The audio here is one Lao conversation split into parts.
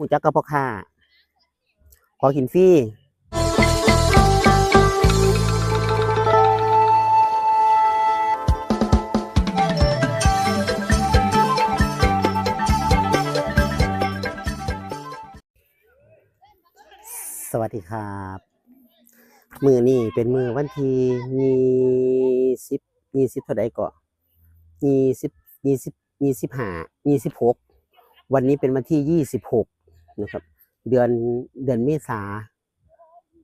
ຮູ້ຈັກກັບພໍ່ຄ້າ ຂໍກິນຟຣີ. ສະຫວັດດີຄັບ ມື້ນີ້ເປັນມື້ວັນທີ ຍີ່ສິບ ຍີ່ສິບເທົ່າໃດເກາະ ຍີ່ສິບ ຍີ່ສິບ ຍີ່ສິບຫ້າ ຍີ່ສິບຫົກ ວັນນີ້ເປັນວັນທີ ຍີ່ສິບຫົກ ນະຄັບ ເດືອນ ເດືອນເມສາ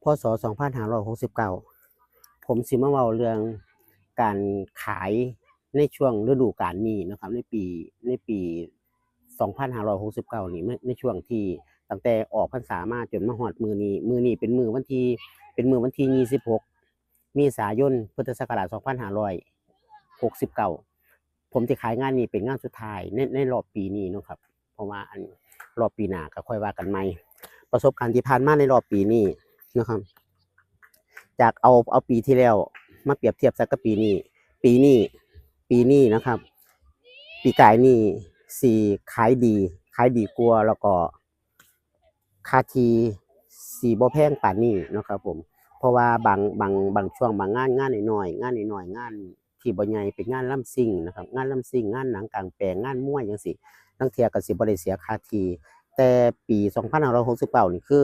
ພ.ສ. ສອງພັນຫ້າຮ້ອຍຫົກສິບເກົ້າ ຜົມຊິມາເວົ້າເລື່ອງການຂາຍໃນຊ່ວງລະດູການນີ້ນະຄັບ ໃນປີ ໃນປີສອງພັນຫ້າຮ້ອຍຫົກສິບເກົ້ານີ້ ໃນ ໃນຊ່ວງທີ່ຕັ້ງແຕ່ອອກພັນສາມາຈົນມາຮອດມື້ນີ້ ມື້ນີ້ເປັນມື້ວັນທີ ເປັນມື້ວັນທີ ຍີ່ສິບຫົກ ເມສາຍົນ ພຸດທະສັກກະລາດ ສອງພັນຫ້າຮ້ອຍຫົກສິບເກົ້າ ຜົມຊິຂາຍງານນີ້ເປັນງານສຸດທ້າຍໃນ ໃນລອບປີນີ້ເນາະຄັບ ເພາະວ່າອັນ ລອບປີໜ້າກໍຄ່ອຍວ່າກັນໃໝ່. ປະສົບການທີ່ຜ່ານມາໃນລອບປີນີ້ເນາະຄັບ ຈາກເອົາ ເອົາປີທີ່ແລ້ວມາປຽບທຽບໃສ່ກັບປີນີ້ ປີນີ້ ປີນີ້ນະຄັບ ປີກາຍນີ້ຊິຂາຍດີ ຂາຍດີກວ່າ ແລ້ວກໍ ຄ່າທີ່ຊິບໍ່ແພງປານນີ້ເນາະຄັບຜົມ ເພາະວ່າບາງ ບາງ ບາງຊ່ວງບາງງານ ງານນ້ອຍໆ ງານນ້ອຍໆ ງານທີ່ບໍ່ໃຫຍ່ ເປັນງານລຳຊິງນະຄັບ ງານລຳຊິງ ງານໜັງກາງແປງ ງານມວຍຈັ່ງຊີ້ ລາງເທື່ອກໍຊິບໍ່ໄດ້ເສຍຄ່າທີ່ ແຕ່ປີສອງພັນຫ້າຮ້ອຍຫົກສິບເກົ້ານີ້ຄື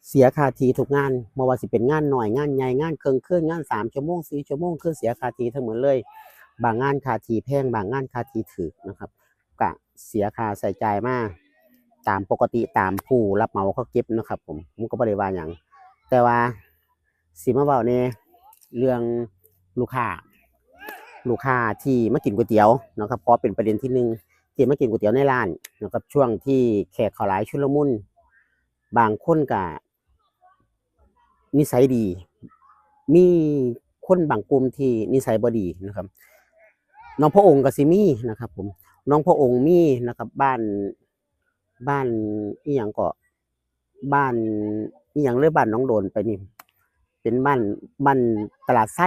ເສຍຄ່າທີ່ທຸກງານ ບໍ່ວ່າຊິເປັນງານນ້ອຍ ງານໃຫຍ່ ງານເຄິ່ງຄືນ ງານສາມຊົ່ວໂມງ ສີ່ຊົ່ວໂມງ ຄືເສຍຄ່າທີ່ທັງໝົດເລີຍ ບາງງານຄ່າທີ່ແພງ ບາງງານຄ່າທີ່ຖືກນະຄັບ ກະເສຍຄ່າໃຊ້ຈ່າຍມາຕາມປົກກະຕິ ຕາມຜູ້ຮັບເໝົາເຂົາເກັບເນາະຄັບຜົມ ຜົມກໍບໍ່ໄດ້ວ່າຫຍັງ ແຕ່ວ່າຊິມາເວົ້າແດ່ເລື່ອງລູກຄ້າ ລູກຄ້າທີ່ມາກິນກ໋ວຍຕຽວເນາະຄັບ ຂໍເປັນປະເດັນທີໜຶ່ງ ທີ່ມາກິນກ໋ວຍຕຽວໃນຮ້ານເນາະຄັບ ຊ່ວງທີ່ແຂກເຂົ້າຫຼາຍຊຸນລະມຸນ ບາງຄົນກະນິໄສດີ ມີຄົນບາງກຸ່ມທີ່ນິໄສບໍ່ດີນະຄັບ ໜອງພະອົງກໍຊິມີນະຄັບຜົມ ໜອງພະອົງມີນະຄັບ ບ້ານ ບ້ານອີ່ຫຍັງເກາະ ບ້ານອີ່ຫຍັງເລີຍ ບ້ານໜອງໂດນໄປນີ້ ເປັນບ້ານ ບ້ານຕະຫຼາດໄຊ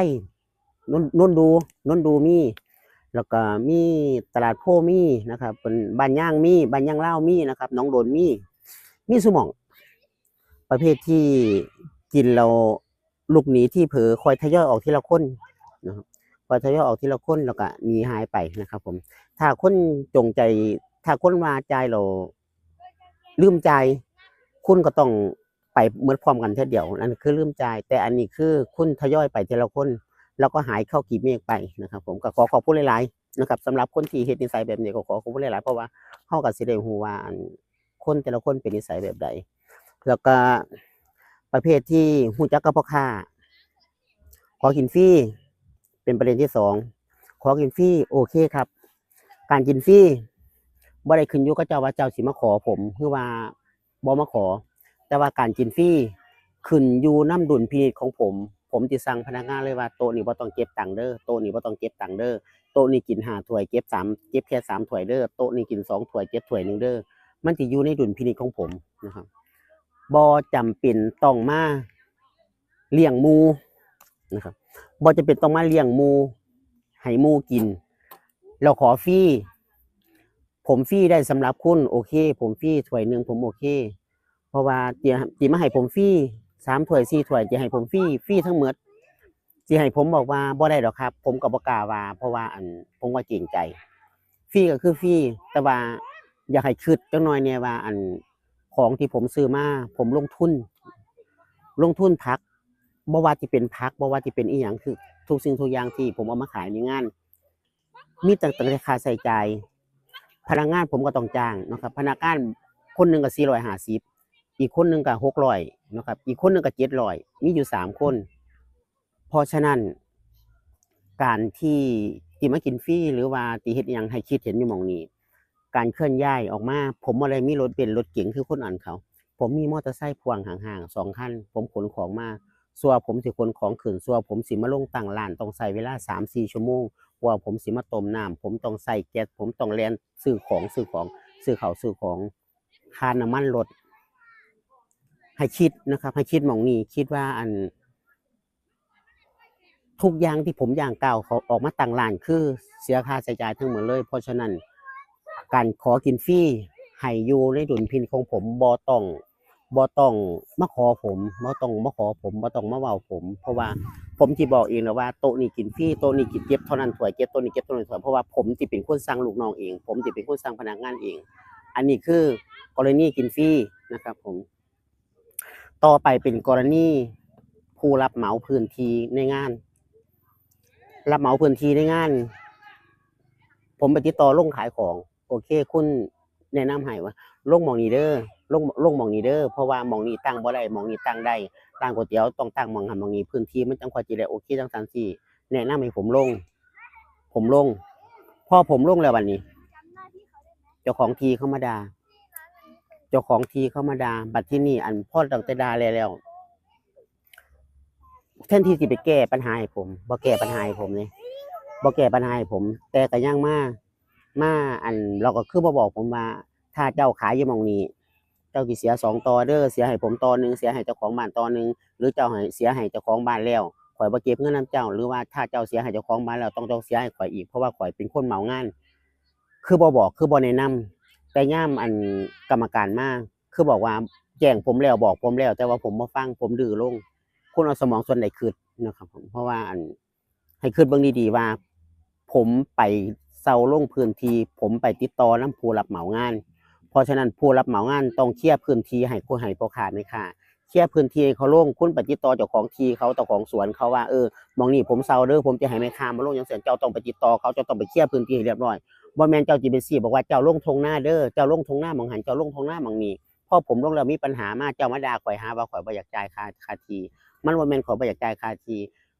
ໂນນ ໂນນດູ ໂນນດູມີ ແລ້ວກໍມີຕະຫຼາດໂພມີນະຄັບ ເປັນບ້ານຍາງມີ ບ້ານຍາງລາວມີນະຄັບ ໜອງໂດນມີ ມີຊຸໝ່ອງ ປະເພດທີ່ກິນແລ້ວລຸກໜີທີ່ເຜີ ຄ່ອຍທະຍອຍອອກທີລະຄົນນະຄັບ ຄ່ອຍທະຍອຍອອກທີລະຄົນ ແລ້ວກໍໜີຫາຍໄປນະຄັບຜົມ ຖ້າຄົນຈົງໃຈ ຖ້າຄົນວ່າຈ່າຍແລ້ວລືມຈ່າຍ ຄຸນກໍຕ້ອງໄປໝົດພ້ອມກັນເທື່ອດຽວ ອັນນັ້ນຄືລືມຈ່າຍ ແຕ່ອັນນີ້ຄືຄຸນທະຍອຍໄປທີລະຄົນ ແລ້ວກໍຫາຍເຂົ້າກີບເມກໄປນະຄັບຜົມ ກໍຂໍຂອບຄຸນຫຼາຍໆ ນະຄັບ ສຳລັບຄົນທີ່ເຮັດນິໄສແບບນີ້ ກໍຂໍຂອບຄຸນຫຼາຍໆ ເພາະວ່າເຮົາກໍຊິໄດ້ຮູ້ວ່າ ອັນ ຄົນແຕ່ລະຄົນເປັນນິໄສແບບໃດ ແລ້ວກໍປະເພດທີ່ຮູ້ຈັກກັບພໍ່ຄ້າ ຂໍກິນຟຣີ ເປັນປະເດັນທີສອງ ຂໍກິນຟຣີ ໂອເຄຄັບ ການກິນຟຣີບໍ່ໄດ້ຂຶ້ນຢູ່ກັບເຈົ້າວ່າເຈົ້າຊິມາຂໍຜົມ ຫຼືວ່າ ບໍ່ມາຂໍ ແຕ່ວ່າການກິນຟຣີຂຶ້ນຢູ່ນຳດຸນພິນິດຂອງຜົມ ຜົມຊິສັ່ງພະນັກງານເລີຍວ່າ ໂຕະນີ້ບໍ່ຕ້ອງເກັບຕັງເດີ ໂຕະນີ້ບໍ່ຕ້ອງເກັບຕັງເດີ ໂຕະນີ້ກິນຫ້າຖ້ວຍ ເກັບສາມ ເກັບແຄ່ສາມຖ້ວຍເດີ ໂຕະນີ້ກິນສອງຖ້ວຍ ເກັບຖ້ວຍໜຶ່ງເດີ ມັນຊິຢູ່ໃນດຸນພິນິດຂອງຜົມນະຄັບ ບໍ່ຈຳເປັນຕ້ອງມາລ້ຽງໝູ່ນະຄັບ ບໍ່ຈຳເປັນຕ້ອງມາລ້ຽງໝູ່ ໃຫ້ໝູ່ກິນ ແລ້ວຂໍຟຣີ ຜົມຟຣີໄດ້ສຳລັບຄຸນ ໂອເຄ ຜົມຟຣີຖ້ວຍໜຶ່ງ ຜົມໂອເຄ ເພາະວ່າຈະ ຈະມາໃຫ້ຜົມຟຣີສາມຖ້ວຍສີ່ຖ້ວຍ ຈະໃຫ້ຜົມຟຣີ ຟຣີທັງໝົດ ຊິໃຫ້ຜົມບອກວ່າບໍ່ໄດ້ດອກຄັບ ຜົມກໍບໍ່ກ້າວ່າ ເພາະວ່າ ອັນ ຜົມກໍເກງໃຈ ຟຣີກໍຄືຟຣີ ແຕ່ວ່າຢາກໃຫ້ຄິດຈັກໜ້ອຍແດ່ວ່າ ອັນ ຂອງທີ່ຜົມຊື້ມາ ຜົມລົງທຶນ ລົງທຶນຜັກ ບໍ່ວ່າຊິເປັນຜັກ ບໍ່ວ່າຊິເປັນອີ່ຫຍັງ ຄືທຸກສິ່ງທຸກຢ່າງທີ່ຜົມເອົາມາຂາຍໃນງານ ມີຕັ້ງ ຕັ້ງແຕ່ຄ່າໃຊ້ຈ່າຍ ພະນັກງານຜົມກໍຕ້ອງຈ້າງເນາະຄັບ ພະນັກງານຄົນໜຶ່ງກໍສີ່ຮ້ອຍຫ້າສິບ ອີກຄົນໜຶ່ງກໍຫົກຮ້ອຍເນາະຄັບ ອີກຄົນໜຶ່ງກໍເຈັດຮ້ອຍ ມີຢູ່ສາມຄົນ ເພາະສະນັ້ນ ການທີ່ ທີ່ມາກິນຟຣີ ຫຼືວ່າທີ່ເຮັດອີ່ຫຍັງໃຫ້ຄິດເຫັນຢູ່ໝ່ອງນີ້ ການເຄື່ອນຍ້າຍອອກມາ ຜົມບໍ່ໄດ້ມີລົດເບັນ ລົດເກັງຄືຄົນອື່ນເຂົາ ຜົມມີມໍເຕີໄຊພໍ່ງຫ້າງໆສອງຄັນ ຜົມຂົນຂອງມາ ສ່ວນຜົມຊິຂົນຂອງຂຶ້ນ ສ່ວນຜົມຊິມາລົງຕັ້ງຮ້ານ ຕ້ອງໃຊ້ເວລາສາມສີ່ຊົ່ວໂມງ ກວ່າຜົມຊິມາຕົ້ມນ້ຳ ຜົມຕ້ອງໃຊ້ແກັສ ຜົມຕ້ອງແລ່ນຊື້ຂອງ ຊື້ຂອງ ຊື້ເຂົ້າຊື້ຂອງ ຄ່ານ້ຳມັນລົດ ໃຫ້ຄິດນະຄັບ ໃຫ້ຄິດໝ່ອງນີ້ ຄິດວ່າ ອັນ ທຸກຢ່າງທີ່ຜົມຍ່າງກ້າວເຂົ້າ ອອກມາຕັ້ງຮ້ານ ຄືເສຍຄ່າໃຊ້ຈ່າຍທັງໝົດເລີຍ ເພາະສະນັ້ນ ການຂໍກິນຟຣີ ໃຫ້ຢູ່ໃນດຸນພິນິດຂອງຜົມ ບໍ່ຕ້ອງ ບໍ່ຕ້ອງມາຂໍຜົມ ບໍ່ຕ້ອງມາຂໍຜົມ ບໍ່ຕ້ອງມາເວົ້າຜົມ ເພາະວ່າຜົມຊິບອກເອງແລ້ວວ່າ ໂຕະນີ້ກິນຟຣີ ໂຕະນີ້ກິນ ເກັບເທົ່ານັ້ນຖ້ວຍ ເກັບໂຕະນີ້ເກັບເທົ່ານັ້ນຖ້ວຍ ເພາະວ່າຜົມຊິເປັນຄົນສັ່ງລູກນ້ອງເອງ ຜົມຊິເປັນຄົນສັ່ງພະນັກງານເອງ. ອັນນີ້ຄືກໍລະນີກິນຟຣີນະຄັບຜົມ. ຕໍ່ໄປເປັນກໍລະນີຜູ້ຮັບເໝົາພື້ນທີ່ໃນງານ ຮັບເໝົາພື້ນທີ່ໃນງານ ຜົມໄປຕິດຕໍ່ໂຮງຂາຍຂອງ ໂອເຄ ຄຸນແນະນຳໃຫ້ວ່າ ລົງໝ່ອງນີ້ເດີ ລົງ ລົງໝ່ອງນີ້ເດີ ເພາະວ່າໝ່ອງນີ້ຕັ້ງບໍ່ໄດ້ ໝ່ອງນີ້ຕັ້ງໄດ້ ຮ້ານກ໋ວຍຕຽວຕ້ອງຕັ້ງໝ່ອງຫັ້ນໝ່ອງນີ້ ພື້ນທີ່ມັນຈັ່ງຄ່ອຍຊິໄດ້ໂອເຄ ຈັ່ງຊັ້ນຊີ້ ແນະນຳໃຫ້ຜົມລົງ ຜົມລົງ ພໍຜົມລົງແລ້ວບັດນີ້ ເຈົ້າຂອງທີ່ເຂົາມາດ່າ ເຈົ້າຂອງທີ່ເຂົາມາດ່າ ບັດທີນີ້ ອັນ ພໍຕັ້ງແຕ່ດ່າແລ້ວ ແທນທີ່ຊິໄປແກ້ບັນຫາໃຫ້ຜົມ ບໍ່ແກ້ບັນຫາໃຫ້ຜົມເດ້ ບໍ່ແກ້ບັນຫາໃຫ້ຜົມ ແຕ່ກໍຍັງມາ ມາ ອັນ ແລ້ວກໍຄືມາບອກຜົມວ່າ ຖ້າເຈົ້າຂາຍຢູ່ໝ່ອງນີ້ ເຈົ້າຊິເສຍສອງຕໍ່ເດີ ເສຍໃຫ້ຜົມຕໍ່ໜຶ່ງ ເສຍໃຫ້ເຈົ້າຂອງບ້ານຕໍ່ໜຶ່ງ ຫຼືເຈົ້າໃຫ້ ເສຍໃຫ້ເຈົ້າຂອງບ້ານແລ້ວ ຂ້ອຍບໍ່ເກັບເງິນນຳເຈົ້າ ຫຼືວ່າຖ້າເຈົ້າເສຍໃຫ້ເຈົ້າຂອງບ້ານແລ້ວ ຕ້ອງເຈົ້າເສຍໃຫ້ຂ້ອຍອີກ ເພາະວ່າຂ້ອຍເປັນຄົນເໝົາງານ. ຄືບໍ່ບອກ ຄືບໍ່ແນະນຳ ແຕ່ຍາມ ອັນ ກຳມະການມາ ຄືບອກວ່າແຈ້ງຜົມແລ້ວ ບອກຜົມແລ້ວ ແຕ່ວ່າຜົມບໍ່ຟັງ ຜົມດື້ລົງ. ຄຸນເອົາສະໝອງສ່ວນໃດຄິດນະຄັບຜົມ ເພາະວ່າ ອັນ ໃຫ້ຄິດເບິ່ງດີໆວ່າ ຜົມໄປເຊົ່າລົງພື້ນທີ່ ຜົມໄປຕິດຕໍ່ນຳຜູ້ຮັບເໝົາງານ ເພາະສະນັ້ນຜູ້ຮັບເໝົາງານຕ້ອງເຄຍພື້ນທີ່ໃຫ້ ໃຫ້ພໍ່ຄ້າແມ່ຄ້າ ເຄຍພື້ນທີ່ໃຫ້ເຂົາລົງ ຄຸນໄປຕິດຕໍ່ເຈົ້າຂອງທີ່ເຂົາ ເຈົ້າຂອງສວນເຂົາວ່າ ເອີ ໝ່ອງນີ້ຜົມເຊົ່າເດີ ຜົມຈະໃຫ້ແມ່ຄ້າມາລົງ ຈັ່ງຊັ້ນ ເຈົ້າຕ້ອງໄປຕິດຕໍ່ເຂົາ ເຈົ້າຕ້ອງໄປເຄຍພື້ນທີ່ໃຫ້ຮຽບຮ້ອຍ ບໍ່ແມ່ນເຈົ້າຊິໄປຊີ້ບອກວ່າ ເຈົ້າລົງທົ່ງນາເດີ ເຈົ້າລົງທົ່ງນາໝ່ອງຫັ້ນ ເຈົ້າລົງທົ່ງນາໝ່ອງນີ້ ພໍຜົມລົງແລ້ວມີບັນຫາມາ ເຈົ້າມາດ່າຂ້ອຍ ຫາວ່າຂ້ອຍບໍ່ຢາກຈ່າຍຄ່າ ຄ່າທີ່ ມັນບໍ່ແມ່ນຂ້ອຍບໍ່ຢາກຈ່າຍຄ່າທີ່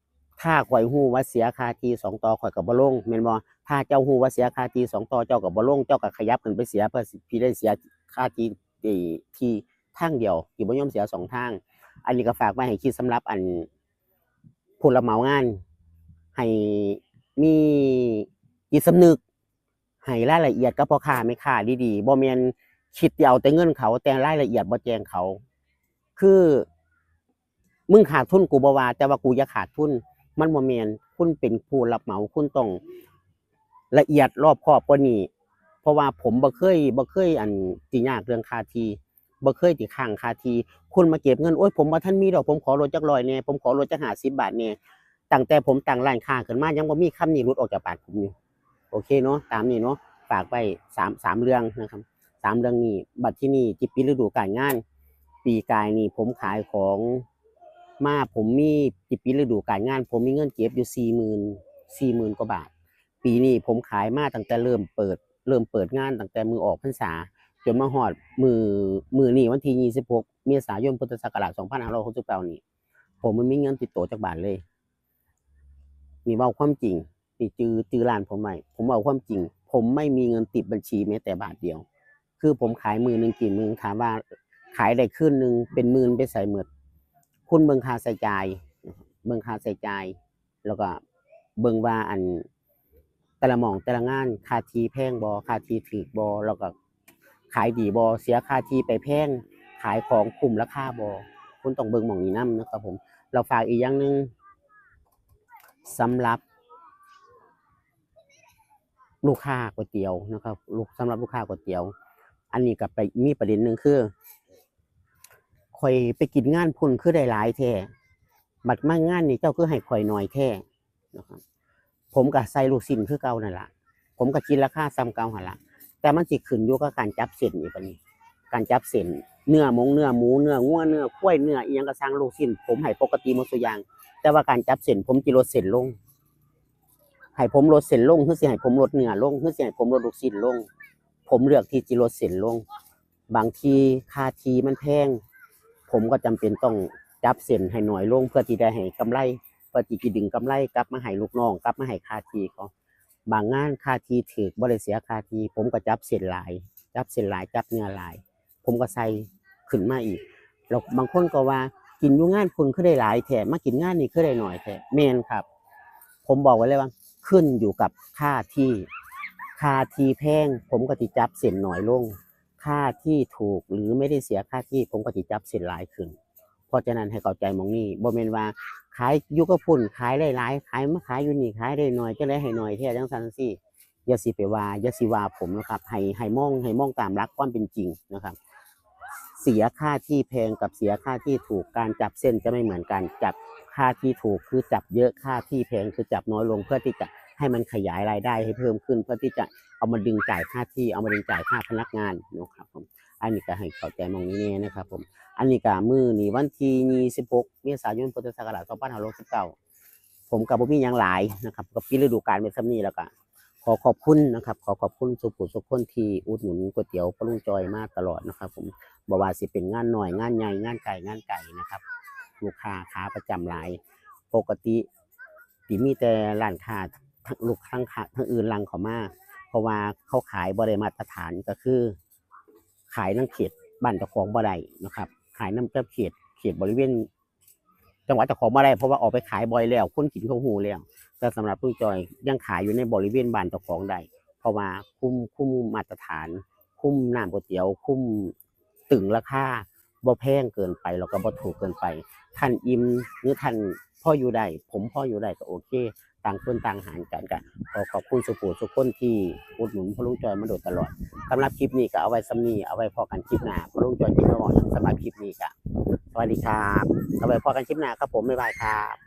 ຖ້າຂ້ອຍຮູ້ວ່າເສຍຄ່າທີ່ສອງຕໍ່ ຂ້ອຍກໍບໍ່ລົງ ແມ່ນບໍ່? ຖ້າເຈົ້າຮູ້ວ່າເສຍຄ່າທີ່ສອງຕໍ່ ເຈົ້າກໍບໍ່ລົງ ເຈົ້າກໍຂະຫຍັບຂຶ້ນໄປເສຍ ເພື່ອຊິໄດ້ເສຍຄ່າທີ່ ເອີ ທີ່ທາງດຽວ ທີ່ບໍ່ຍອມເສຍສອງທາງ. ອັນນີ້ກໍຝາກໄວ້ໃຫ້ຄິດສຳລັບ ອັນ ຜູ້ຮັບເໝົາງານ ໃຫ້ມີຈິດສຳນຶກ ໃຫ້ລາຍລະອຽດກັບພໍ່ຄ້າແມ່ຄ້າດີໆ ບໍ່ແມ່ນຄິດຈະເອົາແຕ່ເງິນເຂົາ ແຕ່ລາຍລະອຽດບໍ່ແຈ້ງເຂົາ ຄື ມຶງຂາດທຶນກູບໍ່ວ່າ ແຕ່ວ່າກູຢ່າຂາດທຶນ ມັນບໍ່ແມ່ນ. ຄຸນເປັນຜູ້ຮັບເໝົາ ຄຸນຕ້ອງລະອຽດລອບຄອບກວ່ານີ້ ເພາະວ່າຜົມບໍ່ເຄີຍ ບໍ່ເຄີຍ ອັນ ຊິຍາກເລື່ອງຄ່າທີ່ ບໍ່ເຄີຍຊິຄ້າງຄ່າທີ່. ຄຸນມາເກັບເງິນ ໂອ້ຍ ຜົມບໍ່ທັນມີດອກ ຜົມຂໍລົດຈັກຮ້ອຍແດ່ ຜົມຂໍລົດຈັກຫ້າສິບບາດແດ່. ຕັ້ງແຕ່ຜົມຕັ້ງຮ້ານຄ້າຂຶ້ນມາ ຍັງບໍ່ມີຄຳນີ້ຫຼຸດອອກຈາກປາກຜົມຢູ່. ໂອເຄເນາະ ຕາມນີ້ເນາະ ຝາກໄວ້ສາມ ສາມເລື່ອງນະຄັບ ສາມເລື່ອງນີ້. ບັດທີນີ້ຊິປິດລະດູການງານ ປີກາຍນີ້ຜົມຂາຍຂອງມາ ຜົມມີ ຊິປິດລະດູການງານ ຜົມມີເງິນເກັບຢູ່ສີ່ໝື່ນ ສີ່ໝື່ນກວ່າບາດ. ປີນີ້ຜົມຂາຍມາຕັ້ງແຕ່ເລີ່ມເປີດ ເລີ່ມເປີດງານຕັ້ງແຕ່ມື້ອອກພັນສາ ຈົນມາຮອດມື້ ມື້ນີ້ວັນທີຊາວຫົກ ເມສາຍົນ ພຸດທະສັກກະລາດສອງພັນຫ້າຮ້ອຍຫົກສິບເກົ້ານີ້ ຜົມບໍ່ມີເງິນຕິດໂຕຈັກບາດເລີຍ. ນີ້ເວົ້າຄວາມຈິງ ນີ້ຈື່ ຈື່ຮ້ານຜົມໄວ້ ຜົມເວົ້າຄວາມຈິງ ຜົມໄມ່ມີເງິນຕິດບັນຊີແມ້ແຕ່ບາດດຽວ. ຄືຜົມຂາຍມື້ໜຶ່ງກີ່ໝື່ນ ຖາມວ່າຂາຍໄດ້ຄືນໜຶ່ງເປັນໝື່ນໄປໃສໝົດ? ຄຸນເບິ່ງຄ່າໃຊ້ຈ່າຍ ເບິ່ງຄ່າໃຊ້ຈ່າຍ ແລ້ວກໍເບິ່ງວ່າ ອັນ ແຕ່ລະໝ່ອງແຕ່ລະງານ ຄ່າທີ່ແພງບໍ່ ຄ່າທີ່ຖືກບໍ່ ແລ້ວກໍຂາຍດີບໍ່ ເສຍຄ່າທີ່ໄປແພງ ຂາຍຂອງຄຸ້ມລາຄາບໍ່ ຄຸນຕ້ອງເບິ່ງໝ່ອງນີ້ນຳນະຄັບຜົມ. ແລ້ວຝາກອີກຢ່າງໜຶ່ງ ສຳລັບລູກຄ້າກ໋ວຍຕຽວນະຄັບ ລູກ ສຳລັບລູກຄ້າກ໋ວຍຕຽວ ອັນນີ້ກໍໄປມີປະເດັນໜຶ່ງຄື ຂ້ອຍໄປກິນງານພຸ້ນຄືໄດ້ຫຼາຍແທ້ ບັດມາງານນີ້ເຈົ້າຄືໃຫ້ຂ້ອຍໜ້ອຍແທ້ນະຄັບ. ຜົມກໍໃສ່ລູກຊີ້ນຄືເກົ່ານັ້ນລະ ຜົມກໍຄິດລາຄາສ່ຳເກົ່າຫັ້ນລະ ແຕ່ມັນຊິຂຶ້ນຢູ່ກັບການຈັບເສັ້ນອີກບັດນີ້ ການຈັບເສັ້ນ ເນື້ອໝົງ ເນື້ອໝູ ເນື້ອງົວ ເນື້ອຄວາຍ ເນື້ອອີ່ຫຍັງກໍຊ່າງ ລູກຊີ້ນ ຜົມໃຫ້ປົກກະຕິໝົດສູ່ຢ່າງ ແຕ່ວ່າການຈັບເສັ້ນ ຜົມຊິລົດເສັ້ນລົງ ໃຫ້ຜົມລົດເສັ້ນລົງ ຫຼືຊິໃຫ້ຜົມລົດເນື້ອລົງ ຫຼືຊິໃຫ້ຜົມລົດລູກຊີ້ນລົງ ຜົມເລືອກທີ່ຊິລົດເສັ້ນລົງ. ບາງທີຄ່າທີ່ມັນແພງ ຜົມກໍຈຳເປັນຕ້ອງຈັບເສັ້ນໃຫ້ໜ້ອຍລົງ ເພື່ອທີ່ໄດ້ໃຫ້ກຳໄລ ເພື່ອທີ່ຈະດຶງກຳໄລກັບມາໃຫ້ລູກນ້ອງ ກັບມາໃຫ້ຄ່າທີ່ເຂົາ. ບາງງານຄ່າທີ່ຖືກ ບໍ່ໄດ້ເສຍຄ່າທີ່ ຜົມກໍຈັບເສັ້ນຫຼາຍ ຈັບເສັ້ນຫຼາຍ ຈັບເນື້ອຫຼາຍ ຜົມກໍໃສ່ຂຶ້ນມາອີກ. ແລ້ວບາງຄົນກໍວ່າ ກິນຢູ່ງານພຸ້ນຄືໄດ້ຫຼາຍແທ້ ມາກິນງານນີ້ຄືໄດ້ໜ້ອຍແທ້? ແມ່ນຄັບ ຜົມບອກໄວ້ເລີຍວ່າ ຂຶ້ນຢູ່ກັບຄ່າທີ່ ຄ່າທີ່ແພງ ຜົມກໍຊິຈັບເສັ້ນໜ້ອຍລົງ ຄ່າທີ່ຖືກ ຫຼື ໄມ່ໄດ້ເສຍຄ່າທີ່ ຜົມກໍຊິຈັບເສັ້ນຫຼາຍຂຶ້ນ. ເພາະສະນັ້ນໃຫ້ເຂົ້າໃຈໝ່ອງນີ້ ບໍ່ແມ່ນວ່າຂາຍຢູ່ກັບພຸ້ນຂາຍໄດ້ຫຼາຍ ຂາຍມາຂາຍຢູ່ນີ້ຂາຍໄດ້ໜ້ອຍ ຈັ່ງໃດໃຫ້ໜ້ອຍແທ້ ຈັ່ງຊັ້ນຈັ່ງຊີ້. อย่าสิไปว่า อย่าสิว่าผมนะครับ ให้ ให้มอง ให้มองตามหลักความเป็นจริงนะครับ เสียค่าที่แพงกับเสียค่าที่ถูก การจับเส้นจะไม่เหมือนกัน จับค่าที่ถูกคือจับเยอะ ค่าที่แพงคือจับน้อยลง เพื่อที่จะให้มันขยายรายได้ให้เพิ่มขึ้น เพื่อที่จะเอามาดึงจ่ายค่าที่ เอามาดึงจ่ายค่าพนักงานนะครับผม อันนี้ก็ให้เข้าใจหม่องนี้แน่นะครับผม อันนี้ก็มื้อนี้วันที่ยี่สิบหก เมษายน พุทธศักราช สองพันห้าร้อยหกสิบเก้า ผมก็บ่มีหยังหลายนะครับ ก็ปิดฤดูกาลไว้ส่ำนี้ แล้วก็ขอขอบคุณนะครับ ขอขอบคุณสู่ผู้สู่คนที่อุดหนุนก๋วยเตี๋ยวพ่อลุงจอยมาตลอดนะครับผม บ่ว่าสิเป็นงานน้อย งานใหญ่ งานใกล้ งานไกลนะครับ ลูกค้าขาประจำหลาย ปกติสิมีแต่ร้านค้า ลูกค้าทางอื่นหลั่งเข้ามา เพราะว่าเขาขายบ่ได้มาตรฐาน ก็คือขายนำเขตบ้านเจ้าของบ่ได้นะครับ ขายนำกับเขต เขตบริเวณ จังหวัดเจ้าของบ่ได้ เพราะว่าออกไปขายบ่อยแล้ว คนกินเขาฮู้แล้ว แต่สำหรับลุงจอยยังขายอยู่ในบริเวณบ้านเจ้าของได้ เพราะว่าคุม คุมมาตรฐาน คุมน้ำก๋วยเตี๋ยว คุมตึงราคา บ่แพงเกินไป แล้วก็บ่ถูกเกินไป ท่านอิ่มหรือท่านพออยู่ได้ ผมพออยู่ได้ก็โอเค ต่างคนต่างหารกัน ก็ขอขอบคุณสู่ผู้สู่คนที่อุดหนุนพ่อลุงจอยมาโดยตลอด สำหรับคลิปนี้ก็เอาไว้ส่ำนี้ เอาไว้พ้อกันคลิปหน้า พ่อลุงจอยกินบ่หมด สำหรับคลิปนี้ก็สวัสดีครับ เอาไว้พ้อกันคลิปหน้าครับผม บ๊ายบายครับ